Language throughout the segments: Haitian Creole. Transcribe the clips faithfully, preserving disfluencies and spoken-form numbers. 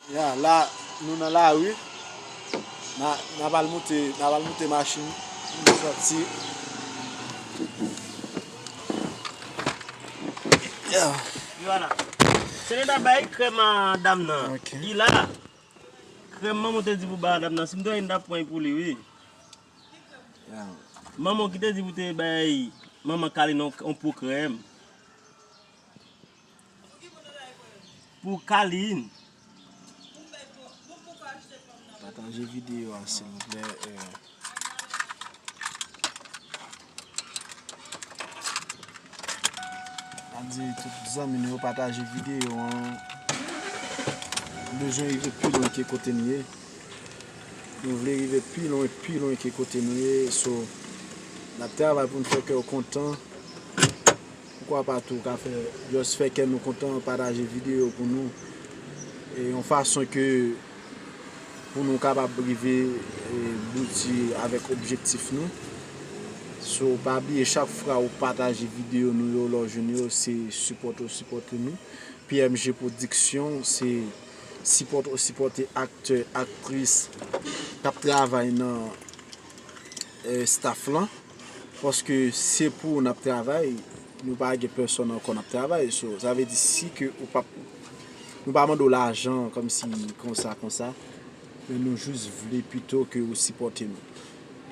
Ya, la, nou nan lari. Na, na pral moute, na pral moute machin. Nou sòti. Ya. Yo la. Se li ta bay krèm a dam nan. Ok. Li la. Krèm manman te di pou ba dam nan. Si m te wè, m ta pran pou li, wi. Ya. Manman ki te di pou te bay manman Kaline yon, yon po krèm. Pou Kaline. Pataje videyo a, silvouplè. Eh. N ap di tout zanmi nou yo pataje videyo an. Nou bezwen rive pi lwen ke kote nou ye. Nou vle rive pi lwen, pi lwen ke kote nou ye. So, n ap travay pou n fè kè w kontan. Poukwa pa tou ka fè, just fè kè nou kontan, pataje videyo pou nou. E yon fason ke pou nou kapab rive, e, bouti avèk objektif nou. So, pa bliye chak fwa ou pataje videyo nou yo, lè w jwenn yo, se sipòte w sipòte nou. P M G Production, se sipòte w sipòte aktè, aktris k ap travay nan, e, staff lan. Paske se pou w n ap travay, nou pa gen pèsòn ankò n ap travay. So, sa vle di si ke ou p ap, nou pa mande w lajan kòmsi konsa, konsa, men nou jis vle pito ke ou sipòte nou.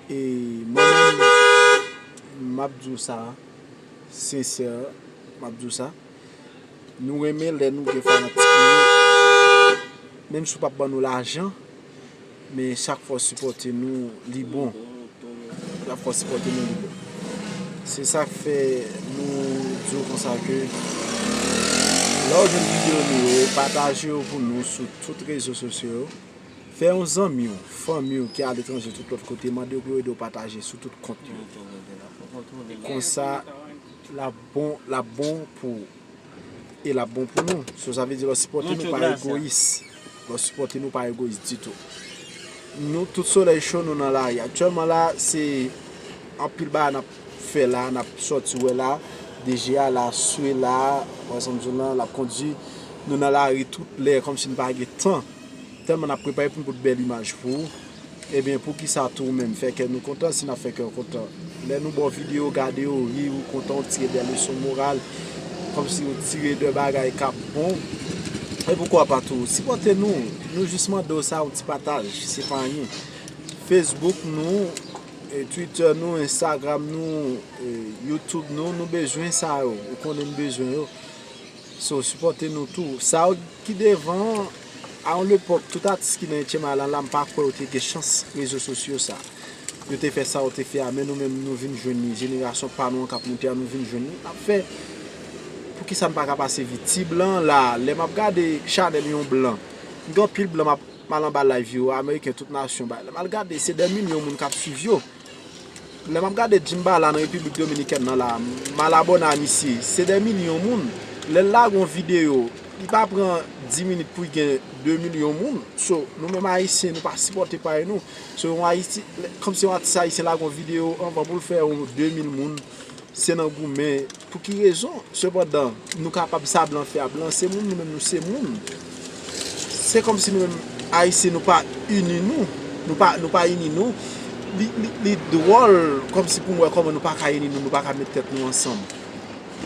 E mwen menm, m ap di w sa, sensè, m ap di w sa. Nou renmen lè nou gen fanatik nou. Menm si w p ap ban nou lajan, men chak fwa w sipòte nou, li bon. Chak fwa w sipòte nou, li bon. Se sa k fè nou di w konsa ke lè w jwenn videyo nou yo, pataje yo pou nou sou tout rezo sosyo yo. Fè yon zanmi w, fanmi w ki aletranje, tout lòt kote, mande yo pou yo ede w pataje sou tout kont yo. Konsa, l ap bon, l ap bon pou ou. E l ap bon pou nou. So, sa vle di lè w sipòte nou pa egoyis. Lè w sipòte nou pa egoyis ditou. Nou, tout solèy cho, nou nan lari. Aktyèlman la, se anpil bagay n ap fè la, n ap sòti wè la. D J a la, swe la, wè sa m di w lan, l ap kondui. Nou nan lari tout lè, kòmsi n pa gen tan. Tèlman n ap prepare pou n pote bèl imaj pou ou. Ebyen, poukisa tou ou menm fè kè nou kontan si n ap fè kè w kontan? Lè nou ba w videyo, gade yo, ri, ou kontan, ou tire de leson moral, kòmsi ou tire de bagay k ap bon. E poukwa pa tou, sipòte nou. Nou jis mande w sa, yon ti pataj, se pa anyen. Facebook nou, e, Twitter nou, Instagram nou, e, YouTube nou, nou bezwen sa yo. Ou konnen n bezwen yo. So, sipòte nou tou. Sa yo ki devan, a yon lepòk, tout atis ki nan etyèm alan la, m pa kwè yo te gen chans rezo sosyo sa. Yo te fè sa yo te fè a, men nou menm, nou vin jwenn li. Jenerasyon pa nou an k ap moute a, nou vin jwenn li. N ap fè, poukisa n pa ka pase vit? Ti blan la, lè m ap gade chanèl yon blan, m gen anpil blan m ap, m al anba live yo, ameriken, tout nasyon, bay. Lè m al gade, se dè milyon moun k ap swiv yo. Lè m ap gade Djimbala nan Repiblik Dominikèn nan la, m al abòne a misye, se dè milyon moun. Lè l lage yon videyo, li pa pran dis minit pou l gen de milyon moun. So, nou menm Ayisyen, nou pa sipòte payi nou. So, yon Ayiti, kòmsi yon atis ayisyen lage yon videyo, anvan pou l fè yon de mil moun, se nan goumen. Pou ki rezon? Sepandan, nou kapab sa blan fè a. Blan se moun, nou menm nou se moun. Se kòmsi nou menm Ayisyen nou pa ini nou, nou pa, nou pa ini nou. Li, li, li dwòl kòmsi pou m wè kòman nou pa ka ini nou, nou pa ka met tèt nou ansanm.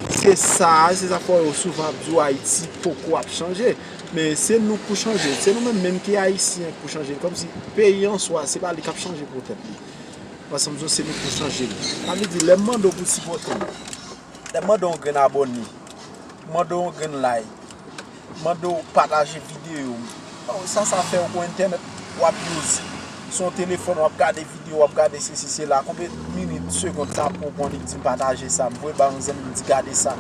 Se sa, se sa fò yo souvan ap di w Ayiti poko ap chanje. Men se nou k pou chanje. Se nou menm menm ki Ayisyen k pou chanje. Kòmsi peyi an swa, se pa li k ap chanje pou tèt li. Paske m di w se nou k pou chanje l. Sa vle di, lè m mande w pou sipòte m, lè m mande w yon grenn abòne, mande w yon grenn like, mande w pataje videyo m. Oh, sa, sa fè w gon entènèt w ap use. Se yon telefòn w ap gade videyo, w ap gade sesi sela. Konbyen minit, segond sa pran pou w pran li di m pataje sa? M voye ba yon zanmi m di gade sa.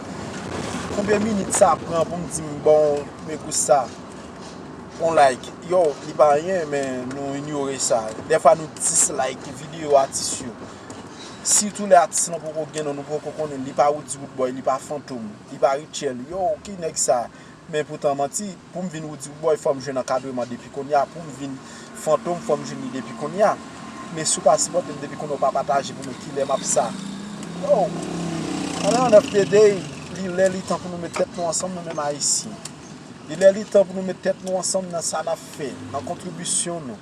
Konbyen minit sa pran pou m di m bon, me gusta? On like. Yo, li pa anyen, men nou inyore sa. Dèfwa nou dislike videyo atis yo. Sitou lè atis lan poko gen non, nou poko konnen l, li pa Roody Roodboy, li pa Fantom, li pa Rutshelle. Yo, ki nèg sa? Men poutan manti, pou m vin Roody Roodboy, fò m jwenn ankadreman depi kounye a. Pou m vin Fantom, fò m jwenn li depi kounye a. Men si w pa sipòte m depi kounye a, w pa pataje pou mwen, kilè m ap sa? Yo, at the end of the day, li lè, li tan pou nou met tèt nou ansanm, nou menm Ayisyen. Li lè li tan pou nou met tèt nou ansanm nan sa n ap fè, nan kontribisyon nou.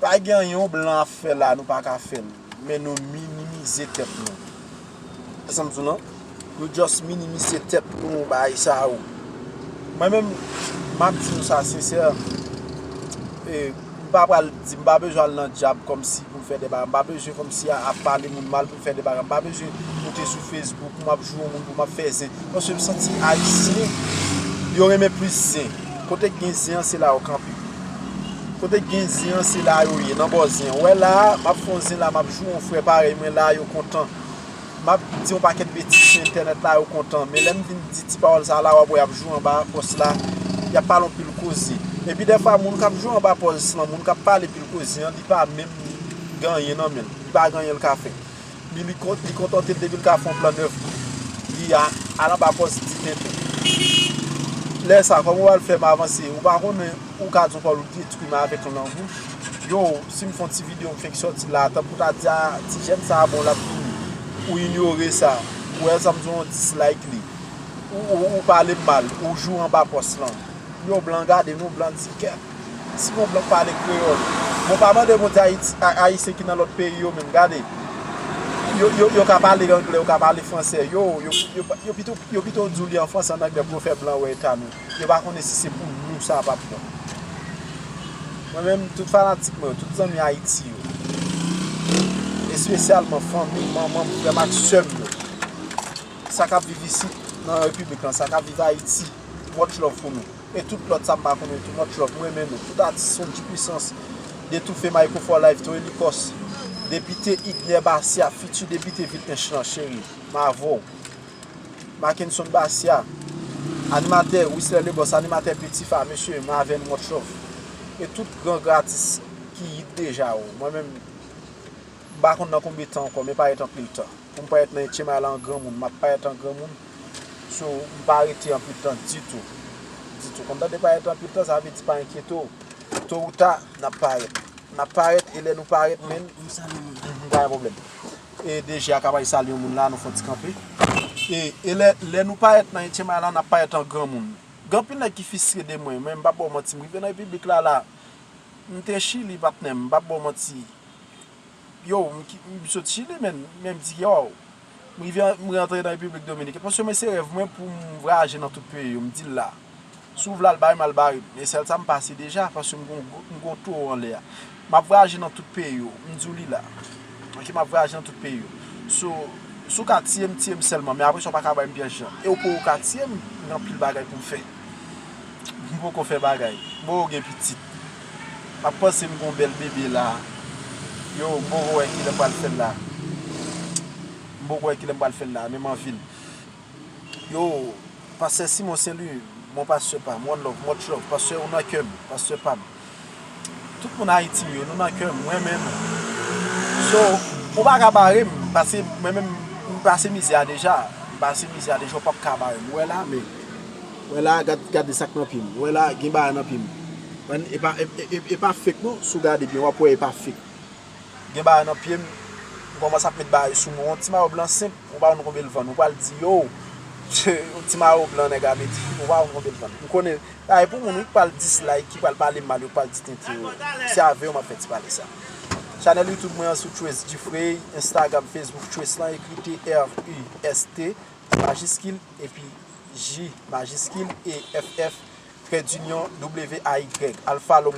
Pa gen anyen yon blan ap fè la, nou pa ka fè l. Men nou minimize tèt nou. Sa m di w lan, nou just minimize tèt nou, bagay sa yo. Mwen menm, m ap di nou sa sensè, e, m pa pral di, m pa bezwen al nan djab kòmsi pou m fè de bagay. M pa bezwen kòmsi a- ap pale moun mal pou m fè de bagay. M pa bezwen moute sou Facebook pou m ap joure moun, pou m ap fè zen. Paske m santi Ayisyen, yo renmen plis zen. Kote k gen zen an, se la yo kanpe. Kote k gen zen an, se la yo ye, nan bò zen an. Ou wè la a, m ap fè yon zen la, m ap joure yon frè parèy mwen la, yo kontan. M ap di yon pakèt betiz sou entènèt la, yo kontan. Men lè m vin di ti pawòl sa la, w ap wè y ap joure anba pòs la, y ap pale anpil koze. Epi dèfwa, moun k ap joure anba pòs lan, moun k ap pale pil koze an, li pa menm gen anyen nan men l. Li pa gen anyen l ka fè. Li, li, kon- li kontante l depi l ka fè yon plan nèf goud. Li a- al anba pòs di tenten. Lè sa, kòman w al fè m avanse? Ou pa konnen, ou ka di yon pawòl ou detwi m avèk lang ou. Yo, si m fè yon ti videyo, m fenk sòti la, tanpou ta di a, ti jèn sa a bon, l ap vini. Ou inyore sa. Ou wè sa m di w, yon dislike li. Ou, ou, ou pale m mal, ou joure anba pòs lan. Yo, blan gade nou, blan di kèt. Si yon blan pale kreyòl. Bon, pa mande Bondye Ayiti, a- Ayisyen ki nan lòt peyi yo menm, gade. Yo, yo, yo ka pale anglè, yo ka pale fransè. Yo, yo, yo, yo pito, yo pito di w li an fransè, an anglè pou yo fè blan wè eta nou. Yo pa konnen si se pou nou sa p ap bon. Mwen menm, tout fanatik mwen yo, tout zanmi Ayiti yo, espesyalman fanmi m, manman m, frè m ak sè m yo, sa k ap viv isit nan repiblik lan, sa k ap viv Ayiti, much love pou nou. E tout lòt sa m pa konnen tou, much love, m renmen nou. Tout atis Sonjy Puissance, Detoufe, Mayko for Life, Toye Likòs, Depite Igner Bacia, fiti depite vil Ench lan, cheri, m avè w. Mackenson Bacia, animatè Wisler Lebos, animatè Peti Fa, mesye, m avè n, much love. E tout gran gratis ki hit deja yo. Mwen menm, m pa konn nan konbyen tan ankò, men parèt anpil tan. Pou m parèt nan Ench lan an granmoun, m ap parèt an granmoun. So, m pa rete anpil tan ditou. Ditou. Kòm tande parèt anpil tan, sa vle di pa enkyete w. To ou ta, n ap parèt. N ap parèt, e lè nou parèt, men. M salye moun. Mhm, pa gen pwoblèm. E deja ka bay salye yon moun la, nou fè yon ti kanpe. E, e lè, lè nou parèt nan Ench lan, n ap parèt an granmoun. Gen anpil nèg ki fristre de mwen, men m p ap ba w manti, m rive nan repiblik la, la. M te Chili, patnè m, m p ap ba w manti. Yo, m, ki- m sot Chili, men, men m di, yo, m rive, m rantre nan Repiblik Dominikèn. Paske mwen, se rèv mwen pou m vwayaje nan tout peyi yo, m di l la. Si w vle al bare m, al bare m. E sèl sa m pase deja, paske m gon, m gon towo anlè a. M ap vwayaje nan tout peyi yo, m di w li la. Ok, m ap vwayaje nan tout peyi yo. So, si w ka tiye m, tiye m sèlman, men apre sa, w pa ka bay m pyès jan. E w poko ka tiye m, gen anpil bagay pou m fè. M poko fè bagay. M poko gen pitit. M ap panse m gon bèl bebe la. Yo, m poko wè kilè m pral fè l la. M poko wè kilè m pral fè l la, men m anvi l. Yo, pastè Simon Sen Lwi, mon pastè pa m, one love, much love. Pastè, ou nan kè m, pastè pa m. Tout moun Ayiti m yo, nou nan kè m, mwen menm. So, ou pa ka bare m, paske mwen menm, m pase mizè a deja. M pase mizè a deja, ou p ap ka bare m. Ou wè la, men, ou wè la, gad, gade sa k nan pye m. Ou wè la, gen bagay nan pye m. Mwen, e pa, e, e, e, e pa fake non, si w gade byen, w ap wè e pa fake. Gen bagay nan pye m, m kòmanse ap met bagay sou mwen. Yon ti mayo blan senp, ou pa konn konbyen l vann. Ou pral di, yo, yon ti mayo blan nèg la mete, ou pa konn konbyen l vann. M konnen, a, e pou moun wi k pral dislike, ki pral pale m mal, yo k pral di tenten yo. Se avè yo m ap fè ti pale sa. Chanèl YouTube mwen an sou Trust Gifrey, Instagram, Facebook, Trust lan, ekri T R U S T, majiskil, epi J majiskil, E F F, trè dinyon, W A Y. Al follow m.